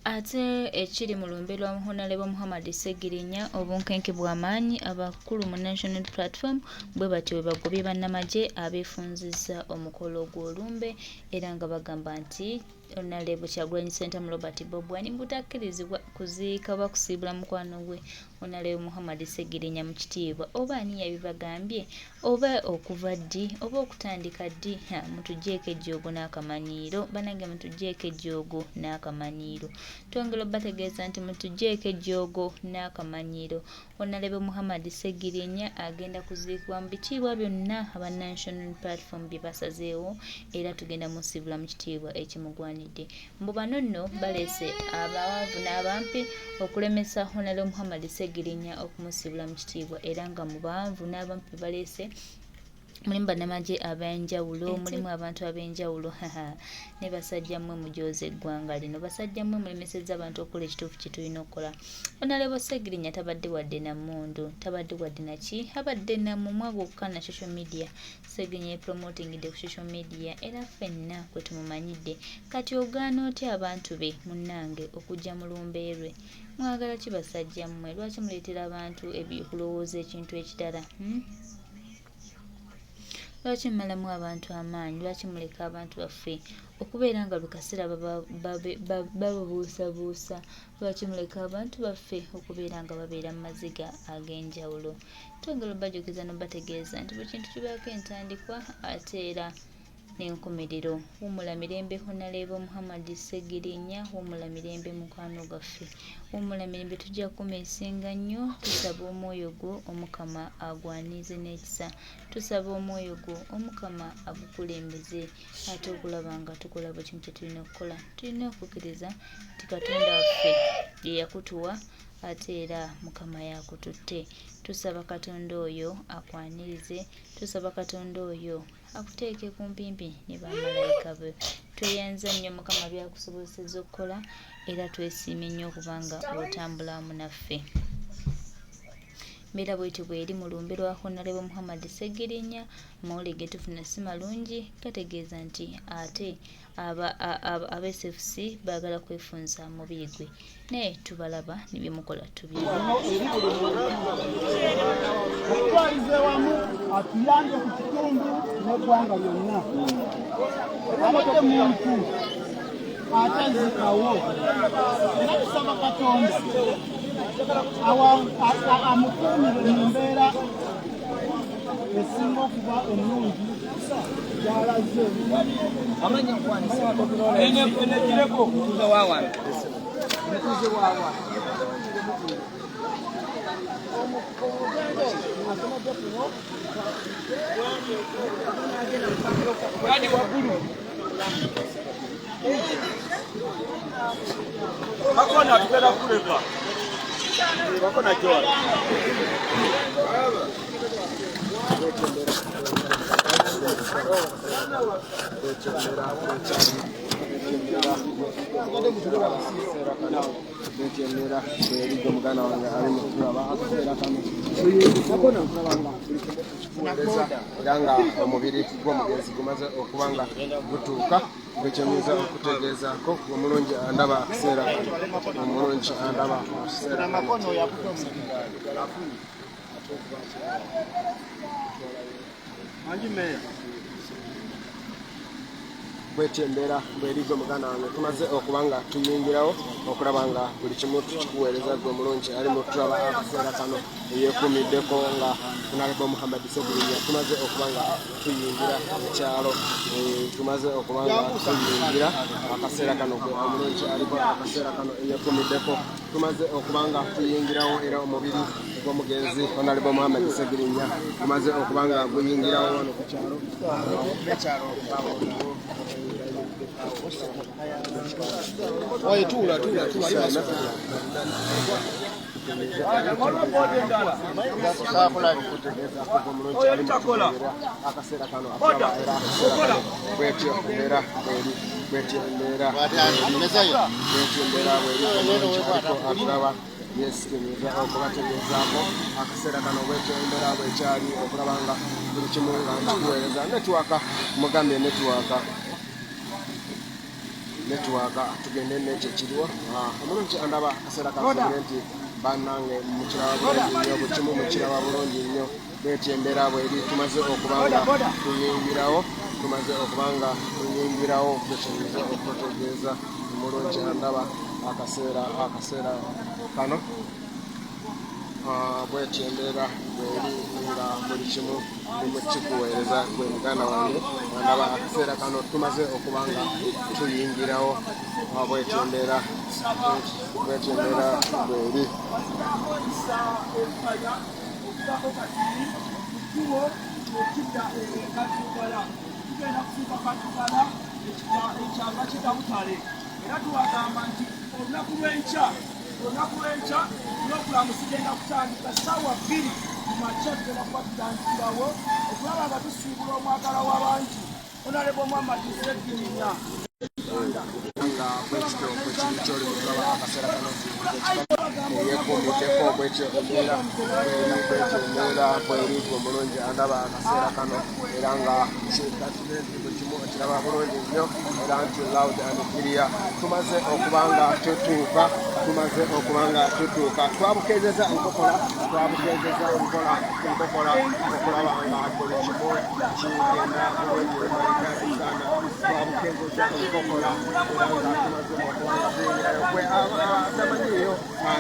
Ate ekiri mu lumbe lwa Honalebo Muhammad Ssegirinya obunkenke bw'amaanyi, abakulu mu National Unity Platform bwe batyo bwe bagobye bannamagye abeefunzizza omukolo gw'olumbe era nga bagamba nti Honalebo Kyagulanyi Ssentamu Robert Bobi Wine mbu takkirizibwa kuziika oba kusiibula mukwano gwe Honalebo Muhammad Ssegirinya mu kitiibwa. Oba ani yabibagambye? Oba okuva ddi? Oba okutandika ddi? Ha, mutuggyeko ejjoogo n'akamanyiiro. Banange mutuggyeko ejjoogo n'akamanyiiro. Twongera obategeeza nti mutuggyeko ejjoogo n'akamanyiiro. Honalebo Muhammad Ssegirinya agenda kuziikibwa mu bitiibwa byonna aba National Platform bye basazeewo era tugenda musiibula mu kitiibwa ekimugwanidde. Mbu bano nno baleese abawanvu n'abampi okulemesa Honalebo Muhammad Ssegirinya okumusiibula mu kitiibwa era nga mu bawanvu n'abampi baleese mulimu bannamagye ab'enjawulo, mulimu abantu ab'enjawulo ne basajja mmwe mujooze eggwanga lino, basajja mmwe mulemesezza abantu okukola ekituufu kye tulina okukola. Honalebo Ssegirinya tabadde wadde na mmundu, tabadde wadde naki, abadde na mumwa gwokka na social media. Ssegirinya yepromotingidde ku social media era ffenna kwe tumumanyidde. Kati ogaana otya abantu be munnange okujja mu lumbe lwe? Mwagala ki basajja mmwe? Lwaki muleetera abantu okulowooza ekintu ekirala? Hmm? Lwaki mumalamu abantu amaanyi? Lwaki muleka abantu baffe okubeera nga buli kaseera bababuusabuusa? Lwaki muleka abantu baffe okubeera nga babeera mu maziga ag'enjawulo? Twongera obajjukiza n'obategeeza nti buli kintu kibaako entandikwa ate era n'enkomerero. Wummula mirembe Honalebo Muhammad Ssegirinya, wummula mirembe mukwano gwaffe. Wummula mirembe tujja kukumisinga nnyo, tusaba omwoyo gwo Omukama agwanirize n'ekisa. Tusaba omwoyo gwo Omukama agukulembeze ate okulaba nga tukola buli kimu kye tulina okukola. Tulina okukkiriza nti Katonda waffe ye yakutuwa ate era Mukama y'akututte. Tusaba Katonda oyo akwanirize, tusaba Katonda oyo akuteeke kumpimpi ne bamalayika be. Tweyanza nnyo Mukama by'akusobozesezza okukola era twesiimye nnyo okuba nga otambula wamu naffe. Mbeera bwetyo bweri mu lumbe lwa Honalebo Muhammad Ssegirinya. Amawulire ge tufuna si malungi, gategeeza nti ate aba aba SFC baagala kwefunza mubiri gwe naye tubalaba ne bye mukola tubiraba. Okutwaliza ewamu atuyambye ku kitundu n'eggwanga lyonna. Abadde muntu atazikawo era tusaba Katonda amukuumire mu mbeera esinga okuba ennungi gy'alaze. Bakona tugenda kuleka. Bakona jola. Betyemera bweri muganda wange ali mu kulaba akaseera kano nkulaba nga buli kimu tukikuweereza era nga omubiri gw'omugenzi gumaze okuba nga gutuuka bwekyemuyinza okutegeezaako omulungi andaba akaseera kano omulungi andaba akaseera kano. Bwetyo embeera bweri gwe muganda wange tumaze okuba nga tuyingirawo okulaba nga buli kimu tukikuweereza gwe omulungi ali mu tulaba akaseera kano eyeekuumiddeko nga Honorable Muhammad Ssegirinya tumaze okuba nga tuyingira ekyalo tumaze okuba nga tuyingira akaseera kano gwe omulungi aliko akaseera kano eyeekuumiddeko tumaze okuba nga tuyingirawo era omubiri gw'omugenzi Honorable Muhammad Ssegirinya gumaze okuba nga guyingirawo wano ku kyalo ekyalo. Oye, tuula, tuula, tuula. Akaseera kano akulaba era akaseera kano bwetyo embeera bweri bwetyo embeera bwetyo embeera bweri omulungi aliko atulaba yesikiriza okubategeezaako akaseera kano bwetyo embeera bwekyali okulaba nga buli kimu nga nkikuweereza netiwaka mugambye netiwaka. Network tugende n'ekyo ekiriwo. Omulungi andaba akaseera kansuubire nti bannange mukiraba bulungi nnyo, buli kimu mukiraba bulungi nnyo. Bwetyo embeera bweri, tumaze okuba nga tuyingirawo, tumaze okuba nga tuyingirawo. Bwekiyinza okutegeeza omulungi andaba akaseera kano. Bwetyo embeera bweri nga buli kimu kikuweereza gwe muganda wange andaba akaseera kano. Tumaze okuba nga tuyingirawo. Bwetyo embeera, bwetyo embeera bweri. Okuvako kati kkubo okidda Kaddugala, tugenda kutuuka Kaddugala ekyava kidda Butale. Era tubagamba nti olunaku lwenkya pulogulaamu zigenda kutandika ssaawa 2 ku makya. Tugenda kuba tutandikirawo okulaba nga tusiibula omwagala w'abangi, Honorable Muhammad Ssegirinya. Nga bwekityo bwekiri kyoli mutulaba akaseera kano, eyekuumiddeko. Bwekyo embeera bweri, bwekyo embeera bweri gwe omulungi andaba akaseera kano. Era nga kikasibenti buli kimu okiraba bulungi nnyo, era nti loud and clear. Tumaze okuba nga tutuuka, tumaze okuba nga tutuuka. Twabukeezeza nkokola, twabukeezeza nkola nkokola okulaba nga buli kimu kigenda bulungi maridadi sana. Twabukeezeza nkokola era nga tumaze okuba nga tuyingirayo. Gwe atamanyiiyo,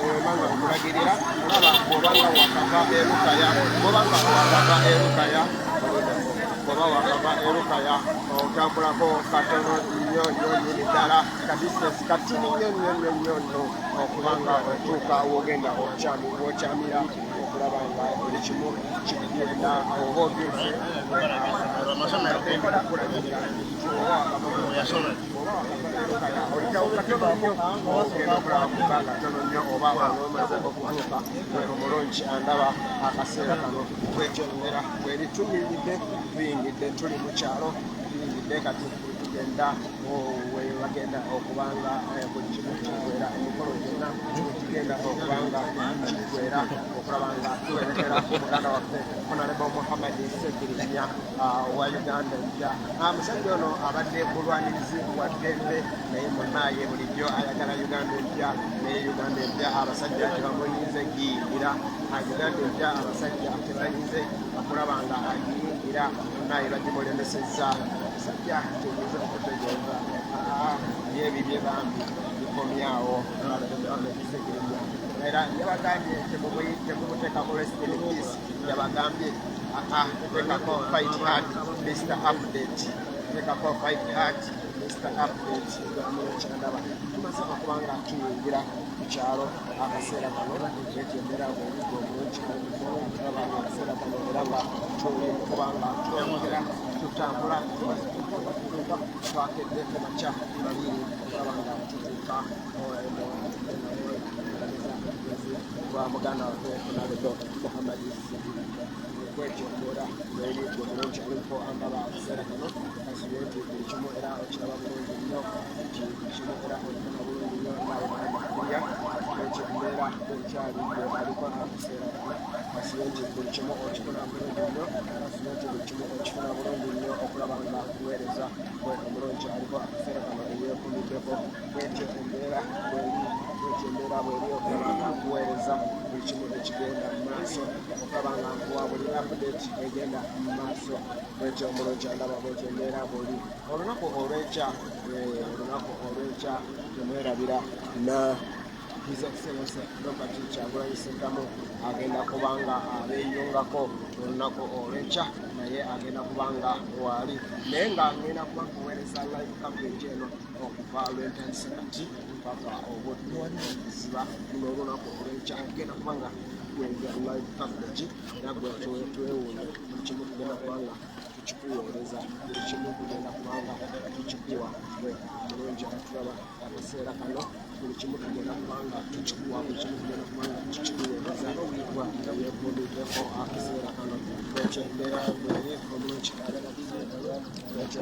weba nga nkulagirira, olaba bw'obanga wakava Erukaya, bw'obanga wakava Erukaya, bw'oba wakava Erukaya, otambulako katono nnyo nnyo nnyini ddala, ka distance katini nnyo nnyo nnyo nnyo nno, okuba nga otuuka wogenda wokyamira okulaba nga buli kimu kigenda oba otuuse. Kulagirira nti oba wakava Erukaya, olitawo katono nnyo, ogenda okulaba ku bbanga tono nnyo oba omaze okutuuka. Gwe omulungi andaba akaseera kano, bwetyo embeera bweri. Tuyingidde, tuyingidde, tuli mu kyalo, tuyingidde kati tugenda we bagenda okubanga buli kimu kiggwera, emikolo gyonna wekigenda okubanga kiggwera, okulaba nga tuwerekera muganda waffe Honorable Muhammad Ssegirinya wa Uganda Empya. Musajja ono abadde mulwanirizi wa ddembe, naye munaaye bulijjo ayagala Uganda Empya, naye Uganda Empya abasajja tebamuyinze giyingira. Uganda Empya abasajja tebayinze okulaba nga agiyingira, naye bagimulemesezza. Musajja kyenyinza okutegeeza, byebibye bambi bikomyawo. Era yabagambye temumuteekako rest in peace. Yabagambye teekako fight hard Mr Update, teekako fight hard Mr Update. Kyandaba tumaze okuba nga tuyingira ku kyalo akaseera kano. Eti embeera bwebigga obulungi tulaba akaseera kano, era nga tuli kubanga twongera tutambula. Tumaze tutuuka, twakedde ku makya 2 okulaba nga tutuuka gwa muganda waffe Honorable Muhammad. Bwetyo embeera bweri. Gwe bulungi aliko andaba akaseera kano, kasibe nti buli kimu era okiraba bulungi nnyo, nti buli kimu era okifuna bulungi nnyo nawenakulya. Bwetyo embeera bwekyali. Gwe aliko akaseera kano, kasibe nti buli kimu okifuna bulungi nnyo, kasibe nti buli kimu okifuna bulungi nnyo okulaba nga kuweereza. Gwe omulungi aliko akaseera kano eyeekumiddeko, bwetyo embeera bweri, bwetyo embeera bweri, okulaba nga nkuweereza buli kimu ekigenda mu maaso, okulaba nga nkuwa buli update egenda mu maaso. Bwetyo omulungi andaba, bwetyo embeera bweri. Olunaku olwekya, olunaku olwekya temwerabira na His Excellence Robert Kyagulanyi Ssentamu agenda kubanga abeeyungako olunaku olwekya, naye agenda kubanga waali, naye nga ngenda kuba nkuweereza live coverage eno okuva lwentandise kati paka obudde okuziba n'olunaku olwekya. Tugenda kubanga tuweereza live coverage, era gwe twewuunye, buli kimu tugenda kubanga tukikuweereza, buli kimu tugenda kubanga tukikuwa. Gwe mulungi atulaba akaseera kano, buli kimu tugenda kubanga tukikuwa, buli kimu tugenda kubanga tukikuweereza. Gwe yeekuumiddeko akaseera kano, bwekyo embeera bweri. Omulungi, bwekyo embeera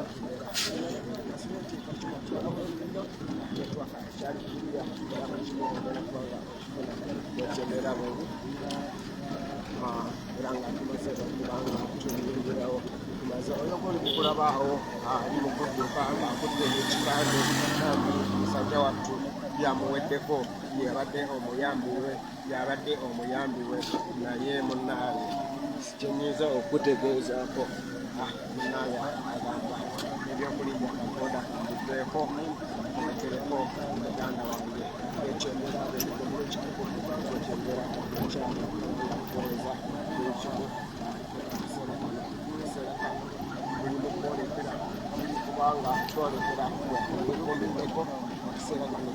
network ekyali kulya, era buli kimu ogenda kubanga okifuna. Bwekyo embeera bweri. Era nga tumaze okubanga tuyingirawo, tumaze Nkwebaza oyo gwoli mukulaba awo ali mu kudduka ng'akutte ekipande, bambi musajja wattu byamuweddeko, yabadde omuyambi we, yabadde omuyambi we. Naye munnange kyenyinza okutegeezaako, munnange agamba ebyokulinnya kagoda mbiveeko, mulekereko muganda wange. Ekyembeera bweriko mulungi, ekyembeera ekyalo kuweereza buli kimu. Akaseera kano, akaseera kano tuli mu kwolekera, kubanga twolekera wekumiddeko akaseera kano,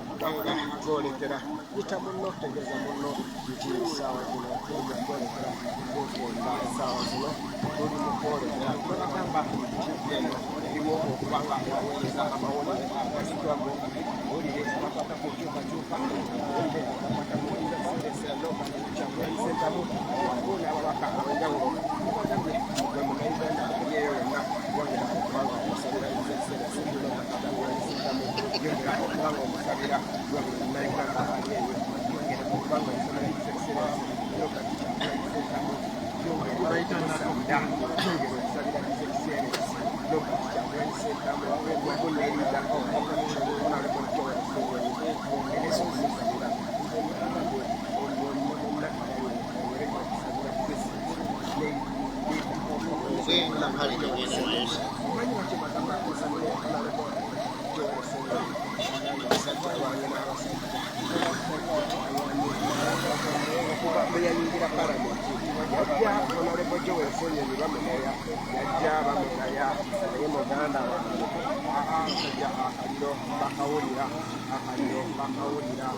kubanga twolekera. Yita munno, tegeeza munno nti essaawa zino tuli mu kwolekera Bufunda, essaawa zino tuli mu kwolekera. Twebagamba nti eno eriwo okuba nga ebaweereza amawulire agazitwamu, amawulire agakwata ku nkyukakyuka, amawulire agakwata ku Sentamu wamu n'ababaka ab'enjawulo. Bagambye gwe Munnayuganda ali eyo yonna, yongera okuba nga omusabira His Excellency Sentamu, yongera okuba nga omusabira. Gwe Munnayuganda ali eyo, yongera okuba nga omusabira His Excellency Robert Kyagulanyi Sentamu, yongera okumusabira, yongera okusabira His Excellency Robert Kyagulanyi Sentamu wamu ne leader of opposition Honorable Joel Ssenyonyi, mwongere okumusabira. Nze mugambye mwongere okusabira president ne leader of opposition Honorable Joel Ssenyonyi. Omanyi lwaki mbagamba musabire Honorable Joel Ssenyonyi? Abasajja alwanye n'abasajja, alwanye okuva bwe yayingira palamenti. Yajja Honorable Joel Ssenyonyi bamugaya, yajja bamugaya, naye muganda wange abasajja akaliro bakawulira, akaliro bakawulira.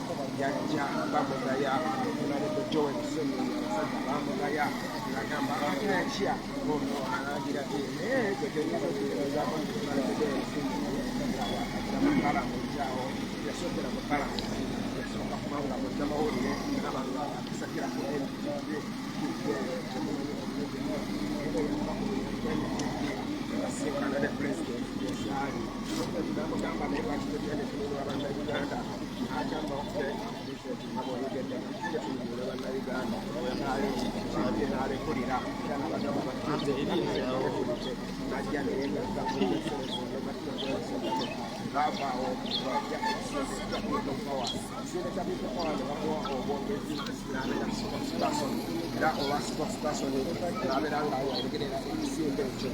Yajja bamugaya Honorable Joel Ssenyonyi, abasajja bamugaya ngagamba ate atya ono alangira ti, naye gwe kyenyinza okutegeezaako nti Honorable Joel Ssenyonyi nga wakajja mu palamenti awo, yasookera mu palamenti, yasooka kubanga munnamawulire naba nga akisakira ku NTV. TV eyo temumanyi obulungi nnyo, era yava ku NTV yasinkana ne pulezidenti Yesaali. Namugamba, naye lwaki tugende tununula Bannayuganda? N'agamba, okay pulezidenti, nga bw'oyogedde, tujje tununule Bannayuganda. TV n'alekulira era n'abagamba ba TV alekulidde, najja neyegatta ku baavaawo, bajja ekisinde kya People Power. Ekisinde kya People Power ne bamuwa obwongezi n'abeera spokesperson, era olwa spokesperson n'abeera nga yayogerera ekisinde ekyo.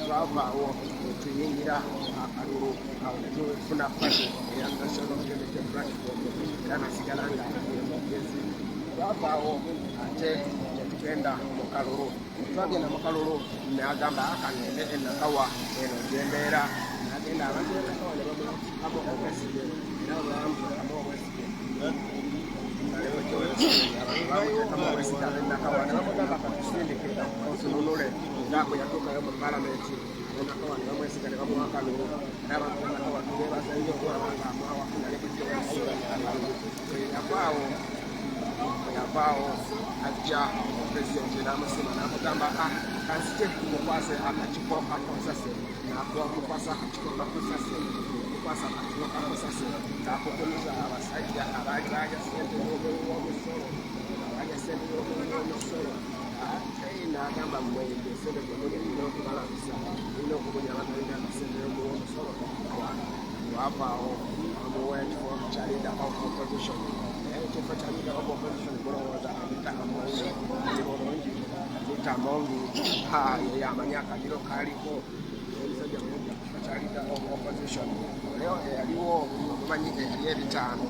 Twavaawo netuyingira akalulu awo netufuna party eya National Unity Platform, era nasigala nga mwogezi. Twavaawo ate netugenda mu kalulu. Twagenda mu kalulu, nagamba akangende enakawa eno gyembeera. Nagenda, abantu benakawa ne bamuteekamu obwesige, era bwe bamuteekamu obwesige, bamuteekamu obwesige abenakawa, ne bamugamba katusindike otununule. Era bwe yatuukayo mu palamenti, abenakawa ne bamwesiga ne bamuwa akalulu. Era abantu benakawa tubeebaza nnyo okulaba nga mwawa akalulu. Yavaawo, yavaawo ajja pulezidenti n'amusima n'amugamba, ah, kansite mukwase akakiiko ka COSASE. Namukwasa akakiiko ka COSASE, mukwasa akakiiko ka COSASE kakukumiza abasajja abaali balya sente y'omuwi w'omusolo, abalya sente y'omuwi w'omusolo. Ate n'agamba, mmwe esente zemulya nina okubalabisa, nina okubunya abanauganda sente y'omuwi w'omusolo. Lwavaawo amuwa ekifo kya leader of opposition. Naye ekifo kya leader of opposition, mulowooza Anita Among ali bulungi? Anita Among ye yamanyi akaliro kaliko omusajja mujja ku kifo kya leader of opposition. Oleo eyaliwo omumanyi, eyali ebitaano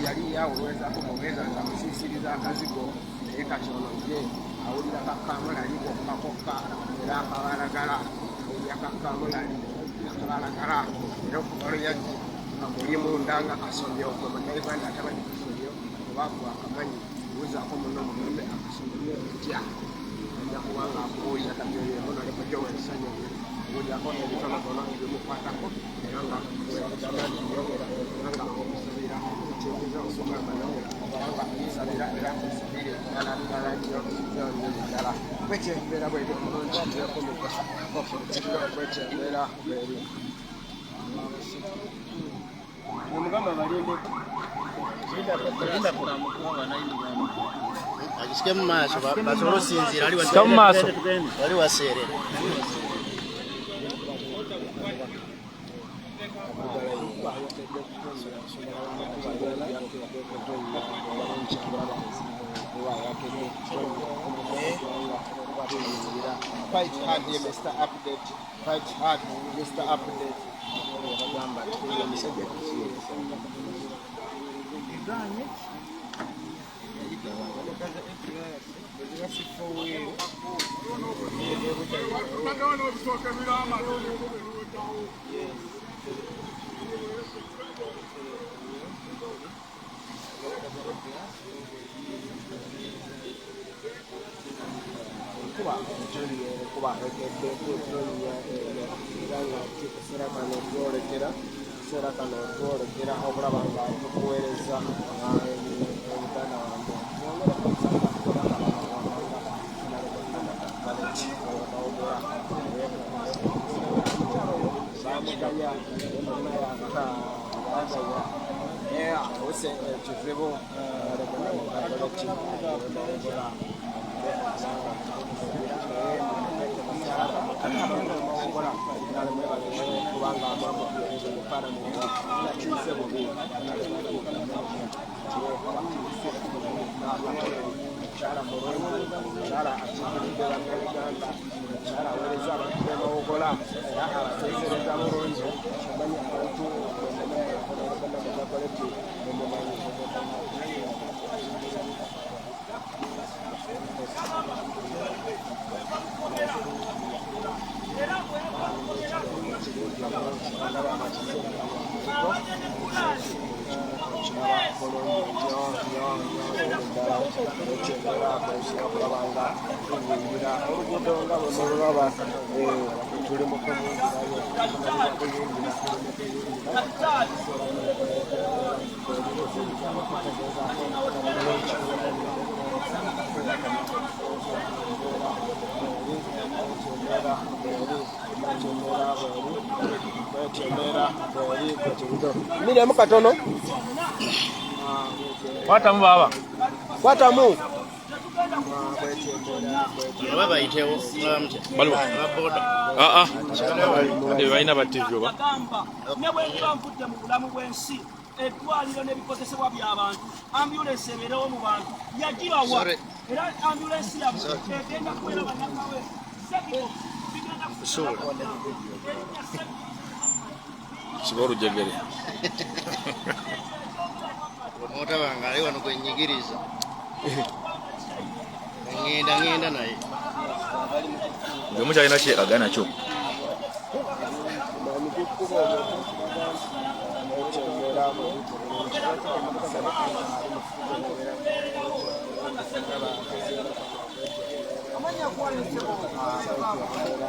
yali yawulwezaako mubeeza nga musiisiriza akazigo, naye kati ono ye awulira kakamulali kokka kokka, era akabalagala, awulira kakamulali akabalagala. Era okuva lwe yajja amuli munda nga kasomyo. Gwe Munnayuganda atamanyi kasomyo oba gwe akamanyi, buuzaako muno mugambe akasomyo otya, ajja kuba nga akubuulira. Kati oyo Honorable Joel Ssenyonyi, kubuulirako ebitonotono ebimukwatako, era nga wekugamba nti yongera okubanga omusabira. Kiyinza okugamba yongera okubanga omusabira, era omusabire ddala ddala nnyo nnyo nnyo ddala. Bwetyo embeera bweri omulungi ekumidde, bwetyo embeera bweri. Omugamba balinde. Agisike mu maaso basobole osinziira. Sika mu maaso. Wali waseerera. Fight hard here, Mr. Update. Fight hard, Mr. Update. Miriam katono. Kwatamu baba. Kwatamu. Baba itewo Baliwo. Ah ah. Balina ba TV oba. Ne bwe nkuba nvudde mu bulamu bw'ensi eddwaliro n'ebikozesebwa by'abantu ambulensi ebeerewo mu bantu yagibawa era ambulensi yabwe egenda kubeera bannakawe Siba olujegere. Otabanga ali wano gwe nnyigiriza. Ngenda naye. Buli omu kyalina kyeraga nakyo.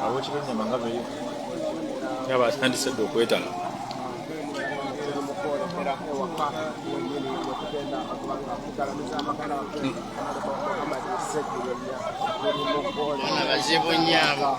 Abookyi b'ennyama nga beeyo. Nga batandise dda okwetala. Bazibu nnyo abo.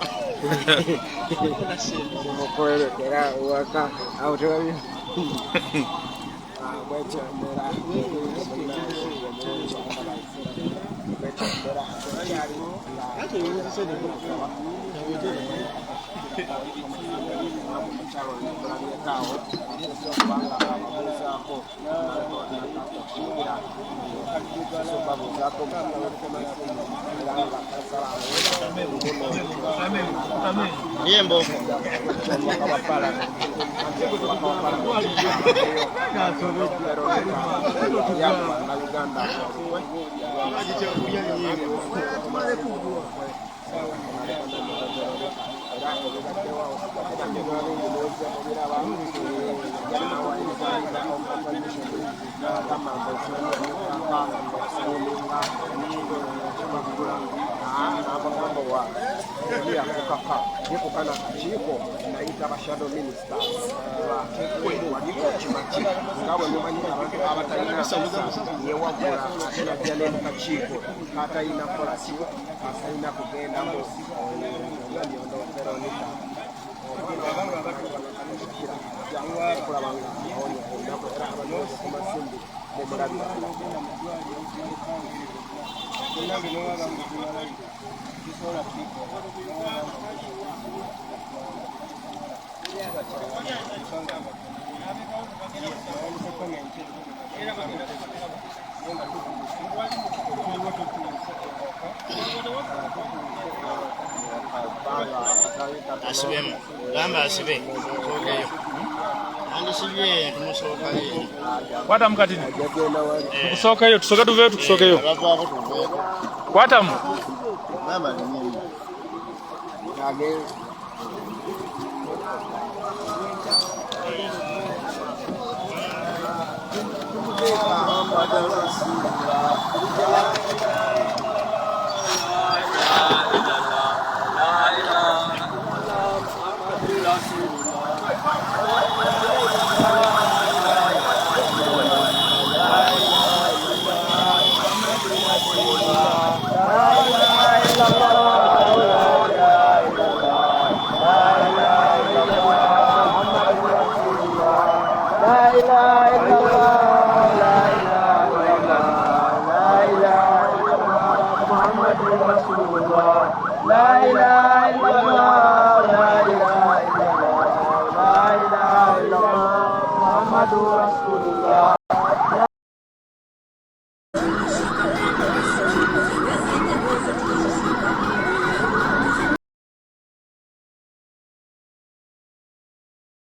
Asibemu gamba asibe musookeyo andisibye tumusookayo. Kwatamu katini. Tukusookeyo, tusooke tuveeyo tukusookeyo. Abavaako tuveeko. Kwatamu. Gamba linyemu.